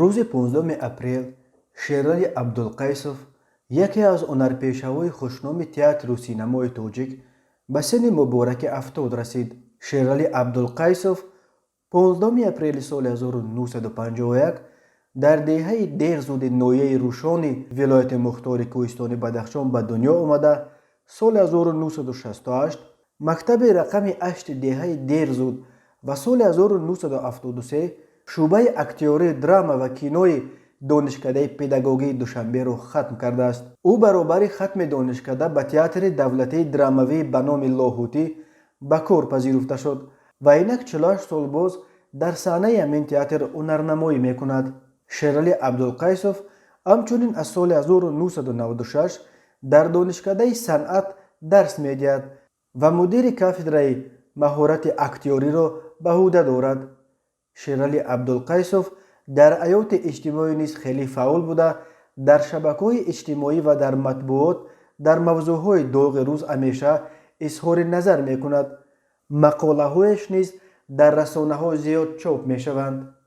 Рӯзи 15 апрел Шерали Абдулқайсов, яке аз ҳунарпешаҳои хушноми театру синамои тоҷик, ба синни мубораки 70 расид. Шерали Абдулқайсов 15 апрели соли 1951 дар деҳаи Дерзуди ноҳияи Рӯшони вилояти мухтори Кӯҳистони Бадахшон ба дунё омада, соли 1968 мактаби рақами 8-и деҳаи Дерзуд ва соли 1973 шӯъбаи актёрии драма ва кинои Донишкадаи педагогии Душанберо хатм кардааст. Ӯ баробари хатми донишкада ба Театри давлатии драмавӣ ба номи Лоҳутӣ ба кор пазируфта шуд ва инак 48 сол боз дар саҳнаи ҳамин театр ҳунарнамоӣ мекунад. Шерали Абдулқайсов ҳамчунин аз соли 1996 дар Донишкадаи санъат дарс медиҳад ва мудири кафедраи маҳорати актёриро ба ӯҳда дорад. Шерали Абдулқайсов дар ҳаёти иҷтимоӣ низ хеле фаъол буда, дар шабакаҳои иҷтимоӣ ва дар матбуот дар мавзӯъҳои доғи рӯз ҳамеша изҳори назар мекунад. Мақолаҳояш низ дар расонаҳо зиёд чоп мешаванд.